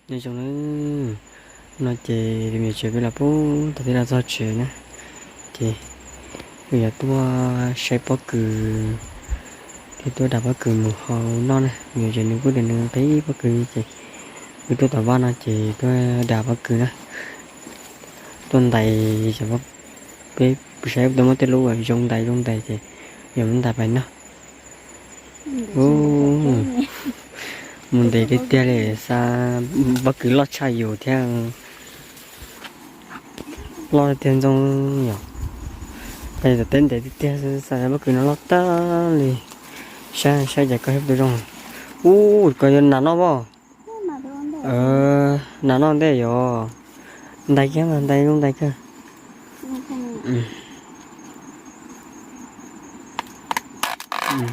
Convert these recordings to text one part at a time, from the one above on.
Nyob zoo na, no ces tus me nyuam tsev peb los pub tau thiab los txog tsev na, ces wb yuav tuaj saib pob kws thiab tuaj dag pob kws mus hau noj na. Me nyuam tsev nws kuj tias nws nqhis pob kws ces wb tuaj tom vaj no ces tuaj dag pob kws na. Tuaj ntais, peb saib tuaj muab tej lub uas zoo ntais zoo ntais ces yog muab ntais pais noj. Mus ntev tiag tiag li, xa pob kws loj tshaj yus thiab. Loj tiag ntxoov yom. Peb tom teb ntev tiag tiag, xa pob kws no loj tag li. Saib saib cas koj thiab tus zoo. Ub, koj yuav nas noj pob? Nas noj ntej yom. Ntais kiag mas, ntais zoo ntais kawg.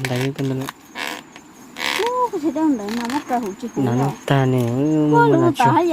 Ntais zoo kawg ntawd. Nas noj tag ne, muab nas tsuag.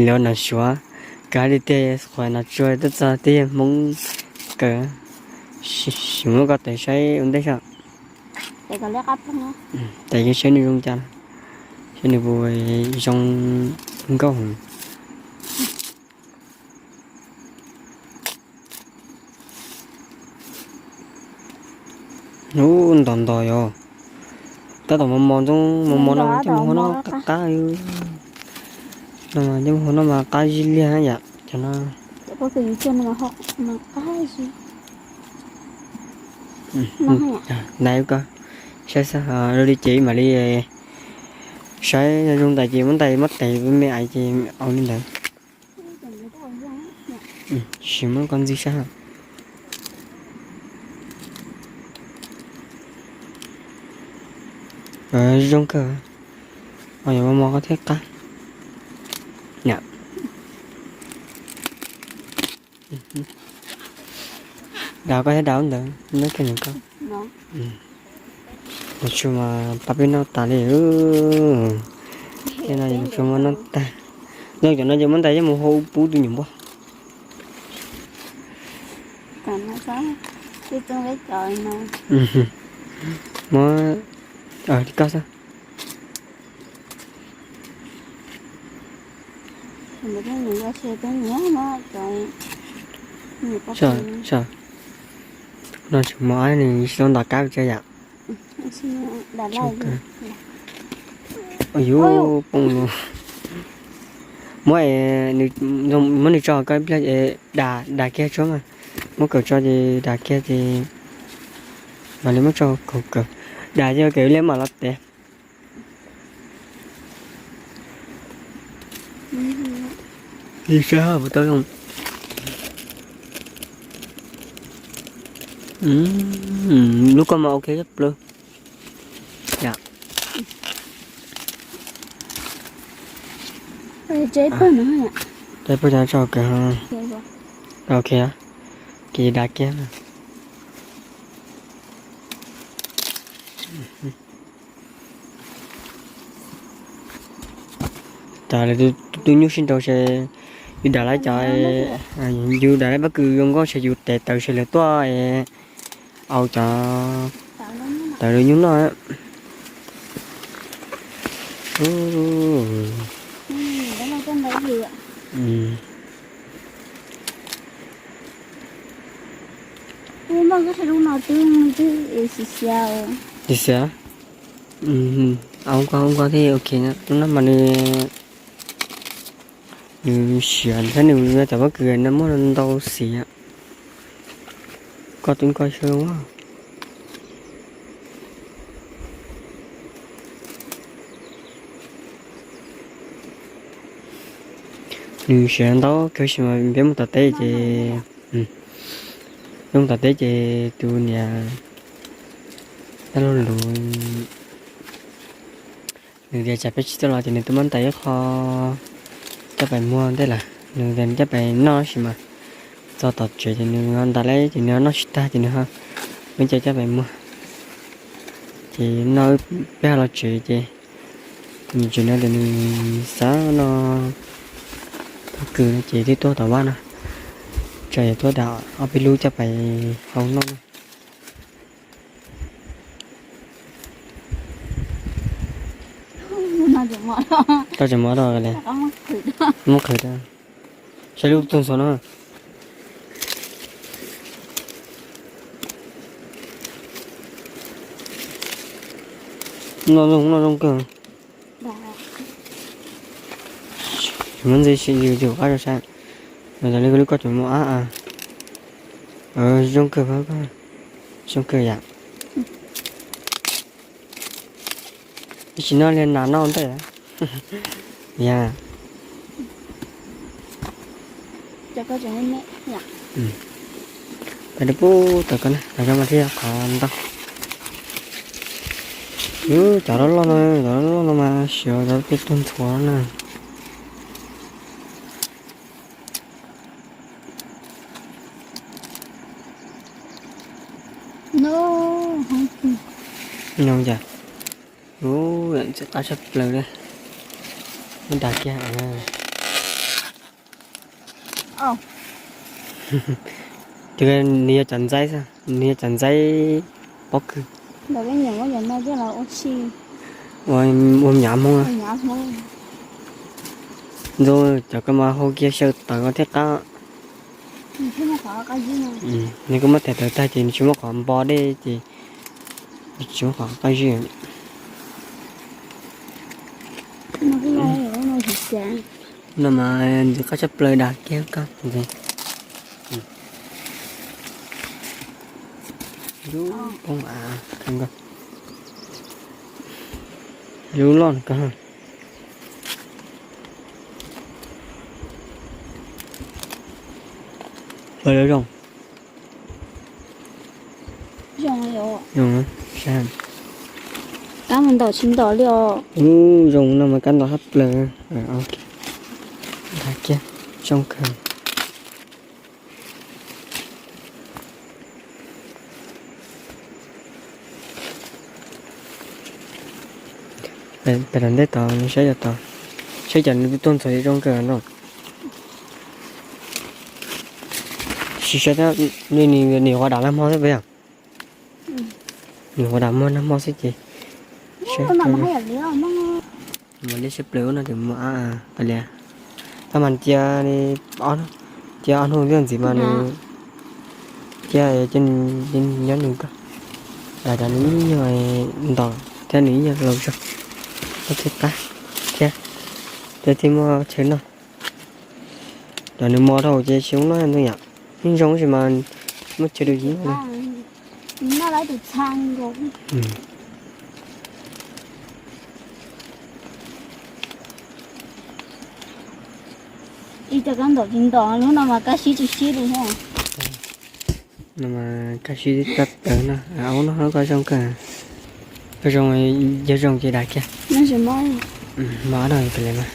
Lov nas suav, kav li tiag, qhuav nas tsuag tuaj txog tej Hmoob kaw. Sim muab koj tes saib ua ntej saib. Tes yeej saib nws zoo cas, saib nws puas zoo nkauj heev. Ub, ntos ntos yom. Tab tom mos mos ntxoov mos mos no coj mus hau noj qab qab. No mas coj mus hau noj mas qab zib liag yam cov no. Ntais ko, saib xwb, li ces mam li saib zoo ntais ces muab ntais muab tes me aiv ces au li ntawd. Sim muab koj ntxig saib. Zoo kawg, yog mos mos koj thiab qab. Dag koj thiab dag ntawd, neb kawg nws koj. Nws tsuas mas pab peb noj tas li. Tej no nws tsuas muab noj tag. Nyob cov no ces muab ntais coj mus hau pub tus nyuam npua. Muab, li koj xwb. No tseem muaj nws tsis tau nto kab tsa yam. Yuav poob no. Muab, muab nws tso koj ib pliag, dag kiag tso mas. Muab kawm tso ces dag kiag ces mam li muab tso kaum kawm. Dag ces kawm ib pliag mam los tes. Saib puas tau zoo. Lub koj mas ok tshaj plaws. Tso pawg tso kawg. Ok, ces dag kiag. Cas lawv tus nyuj sib nraus ces yus dag lawv cov, yus dag lawv pob kws zoo nkauj ces yus tes taws ces lawv tuaj es au cov tawv lawv nyuj noj. Xiv xiav, au nkauj au nkauj thiab ok na, lub no mas nws, nws siav thiab nws cov pob kws no muaj ntau xiv. Koj twb koj xyov. Nws siav ntau kawg sis mas peb mus tom teb ces, peb mus tom teb ces tus niam tab lug luv, nws tias tsam peb tsis tuaj los ces nws twb muab ntais ib qho coj pais muag ntej lawm, nws tias nws coj pais noj sis mas txog tom tsev ces nws ho ntais lawm ces nws ho noj tsis tag ces nws ho muab coj coj pais muag. Ces no peb ho los tsev ces nws tsev no ces nws xav noj pob kws no ces twb tuaj tom vaj no, tsam yog tuaj dag ob peb lub coj pais hau noj na. Tau tseem mov rau li. Muab qhwv rau. Saib lub tuag ntxhua no. Noj zoo, noj zoo kawg. Muab ntxiv sim yus yus qab rau saib. Los yog li koj lub koj tseem muaj ab. Zoo kawg, zoo kawg yam. Ib sim no li nas noj ntej. Yog. Peb pub tawm ko na, los cov mas thiaj qhov ntau. Cov loj loj no, cov loj loj no mas siav cov peb tuag ntxhua na. Nyob cas, ub, ntxim qab tshaj plaws li. Muab dag kiag. Nws yog cov ntxaib xwb, nws yog cov ntxaib pob kws. Ua nyav Hmoob. Ntxub cov koj mas hau kiag xyaw tawv thiab qab. Nws kuj muab tes tawv tag ces nws tsis muaj qhov npo dej ces nws tsis muaj qhov qab zib. No mas ntxim qab tshaj plaws dag kiag koj. Lub poob av, lub loj kawg. Zoo. Kab mus ntaus tsis ntaus li os. Ub, zoo no mas kab ntaus tshaj plaws. Dag kiag, zoo kawg. Pem tom ntej tod saib, saib cov nws tuag ntxhua zoo kawg no. Sim saib, nws nim qhuav dam nag hmo xwb puas yog? Nim qhuav dam muag nag hmo xwb ces. Mas dej siab plaws ub no ces muaj ab tas li. Tab mas cia, cia ob hnub ntxiv mas nws cia, cia nyob nws koj. Lam cov nws ib nyuag ntaus thiab nws ib nyuag laus zog, thiaj qab thiab, thiaj muaj chaw noj. Cov nws mos dhau ces tsis zoo noj ntau yam. Yeej zoo tab sis mas muaj chaw dua yim noj. Ib co kab ntaus tsis ntaus, lub no mas kab sib tsis sib li thiab. No mas kab sib tag tawv no, ub no koj zoo kawg. Koj zoo, yog zoo ces dag kiag. Mos no pem li mas.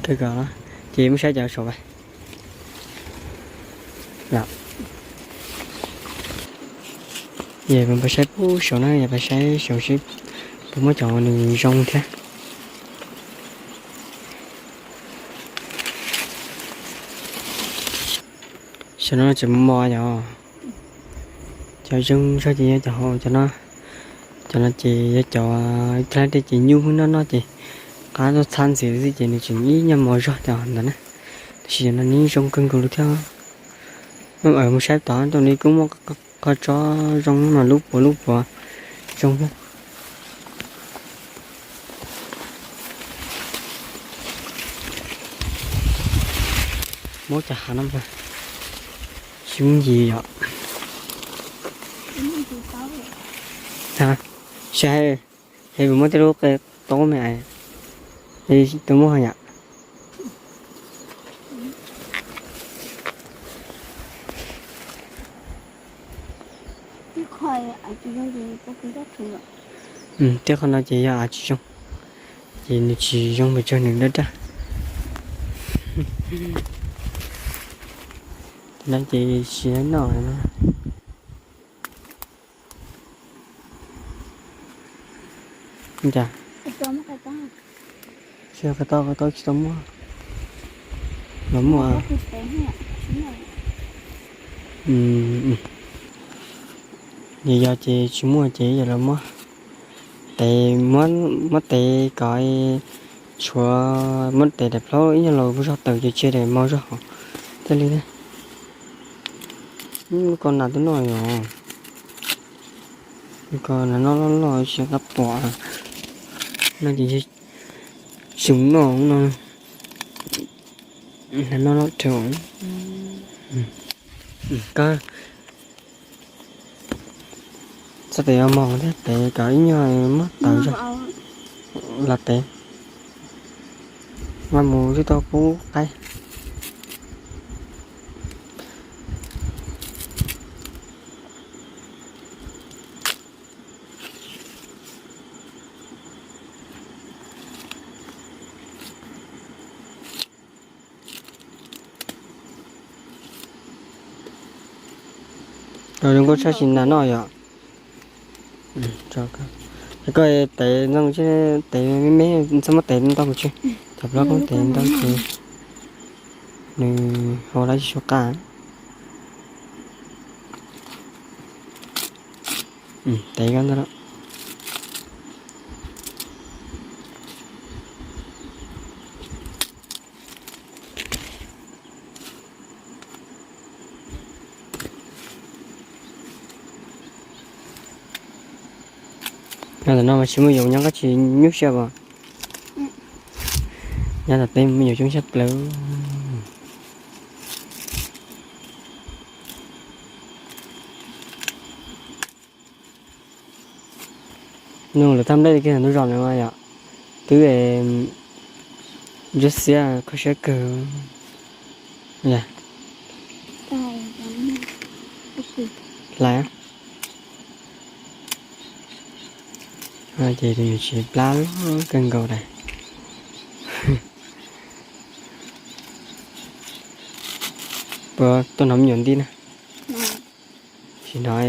Kawg ko, ces muab saib cov saum vas. Yog peb saib pub saum na, yog peb saib saum seb puas muaj cov nws zoo thiab. Saum no tseem mos yom. Cov zoo zog ces yog cov hauv cov no. Cov no ces yog cov ib tag dej ces nyuj hwb noj noj ces qab tuaj txhab ntxiv xwb ces nws tseem ib nyuag mos zog cov ntawd na. Tab sis cov no nws zoo kawg nkaus li thiab. Mus saib tod rau nws kuj muaj qhov tsob zoo mas lub puav lub puav zoo thiab. Muab cov hav no mas sib ncig yom. Saib, es puas muaj tej lub qe taub me, tus muaj yom. Tej qhov no ces yog av tsis zoo, ces nws tsis zoo pes tsawg, nws daj daj. Ces no ces tsis noj no. Cas? Tsis, qe taub, qe taub tsis tau muaj. Los muaj. Yog yog ces tsis muaj ces yog los muab tev, muab tev kom tshuav, muab tev daim plaub ib nyuag los zog tawm ces tseg daim mos zog hauv thiaj li. Ko nas twb noj yom. Ko nas noj loj loj tsis qab pom. No ces zoo noj no. Nas noj loj dhau. Koj txhob tev mos thiab, tev kom ib nyuag muab tawm zog los tev. Mas mus twb tau pub qaib. Zoo nkauj tshaj tsis nas noj yom. Koj tev ntxeev, tev me me, txhob muab tev ntau mus tsis, cov plaub koob tev ntau ces nws hau lawv tsis sub qab. Tev koj ntawd. Nyob tom no mas tsis muaj yoov nyob koj tsis nyuaj siab os. Nyob tom teb muaj yoov coob tshaj plaws. Nug lawv thaj nplej kiag ntug zos no yom, twb ntsuab xiab kho siab kawg. Hlais ces tus nyuam tsev plab kawg nkaus lawm. Puas tuaj hnov me nyuam nti na? Tsis hnov.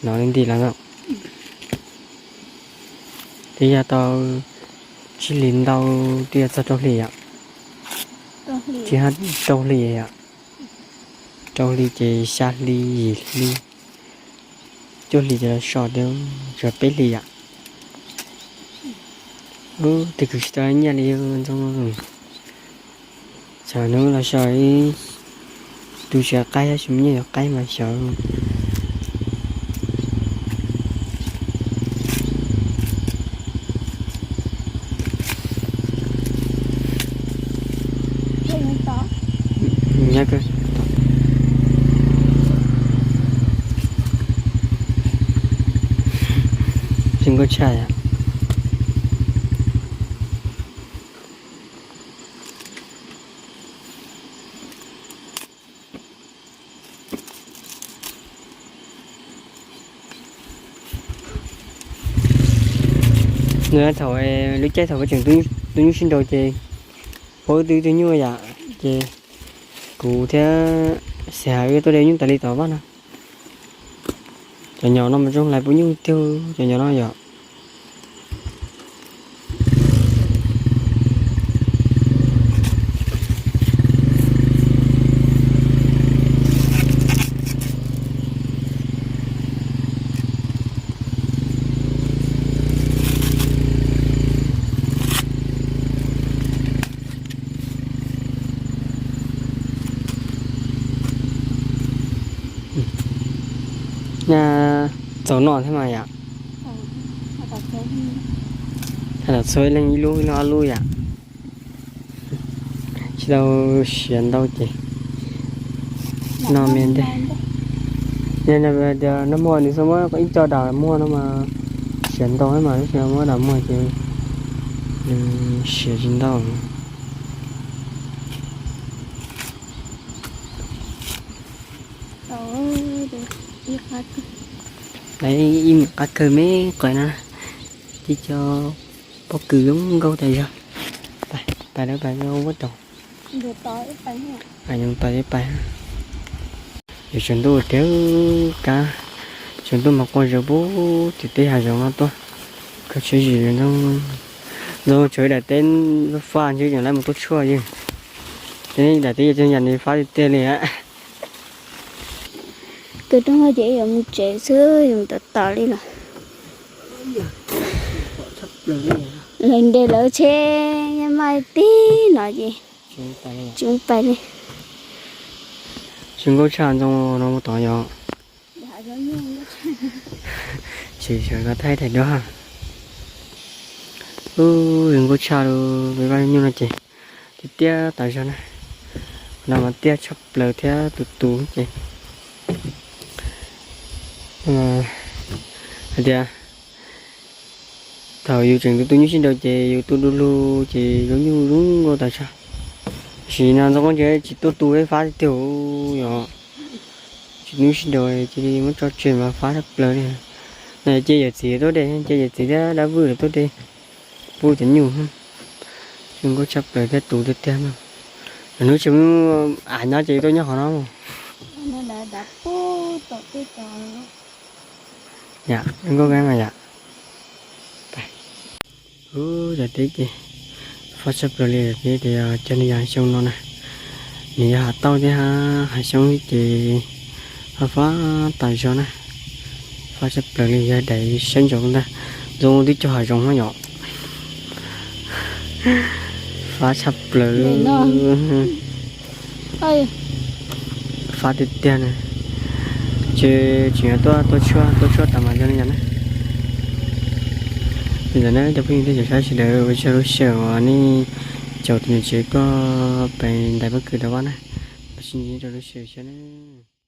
Hnov li nti lawm. Twb yog tau tsib hlis ntau, twb yog txog rau hli yom. Tsib hab rau hli yom. Rau hli ces xya hli, yim hli, cuaj hlis ces los so, twb tshuav peb hlis yom. Ub, twb khwv tsis tau nyiaj li ntxoov. Xyov hnub los so ib tug tsis qaib, tab sis muaj nyiaj yuav qaib mas xyov. Zoo nkauj tshaj yom. Nws thaum lub caij thaum peb tseem tuaj nyuj sib nraus ces pab wb twb tuaj nyuj yom, ces kuv thiab xav hais wb tuaj de nyuj tas li tom vaj no. Cov nyom no mas zoo hlais pub nyuj tiag, cov nyom no yom. Nyaj txaus noj thiab mas yom. Hais txhua leej ib lub ib lub ob lub yom. Tsis tau siav ntau ces noj me ntej. Yog tias noj muag nws xav muab ib co dam muag no mas siav ntau mas, tab sis muab dam muag ces nws siav tsis ntau. Ib qab kawg me qhov na, tib co pob kws zoo nkauj tas zog. Pais lawm, pais ua rau. Yus tau ib pais, yus tsaus ntuj tiag kab, tsaus ntuj mas quaj zom pub tim tej hav zoov no tuaj, kho siab zim li ntxoov, ntxoov tshuav daim teb fab ntshe tseem lawv mus tuaj tshuaj yog, daim teb yog tseem yam li fab tiag tiag li. Tus rooj no ces yuav mus tsev xwb, yuav mus tom tom li lawm. Lawv nres lawv tsheb nyob maj tib no ces tsis mus pais li. Zoo nkauj tshaj ntxoo no mus tod yom. Tsis sawv ko thaij thaij duab. Ub, zoo nkauj tshaj lawm, peb vaj nyuj no ces tiaj tiaj tas zog na. No mas tiaj tshaj plaws thiab tus tus ces hais tias thaum yus tseem tu tu nyuj sib nraus ces yus tu du lug ces zoo nyuj zoo nkauj tas zog. Tab sis no ntxoov koob ntshe tsis tuaj tu fab tiag tiag yom. Tsis tu nyuj sib nraus cia li muab tso tseg mas fab tshaj plaws li. No ces yawm txiv tuaj de, ces yawm txiv thiab dab vwj lawv tuaj de pub cov nyuj. Zoo nkauj tshaj plaws thiab tus tiag tiag no. Lwm hnub tsis muaj av nyob ces tuaj nyob qhov no. Yam zoo nkauj kawg mas yam. Ub, yog teb ces fab tshaj plaws li, teb tias yog cog niag yog hav xyoob no na, nws yog hav tauj thiab hav xyoob ces fab fab tas zog na. Fab tshaj plaws li, yog daim saib ntsoov ntag, zoo twb cog hav zoov no yom. Fab tshaj plaws. Fab tiag tiag na. Ces tseem yuav tuaj tuaj tshuaj tuaj tshuaj tas mas yog li ntawd na. Li ntawd na cov phooj ywg thiab cov saib sawv daws, ua tsaug lub sij hawm uas nej caum tus niam tsev koj pem ntais pob kws rau vaj na. Ua tsaug rau lub sij hawm xyoo na.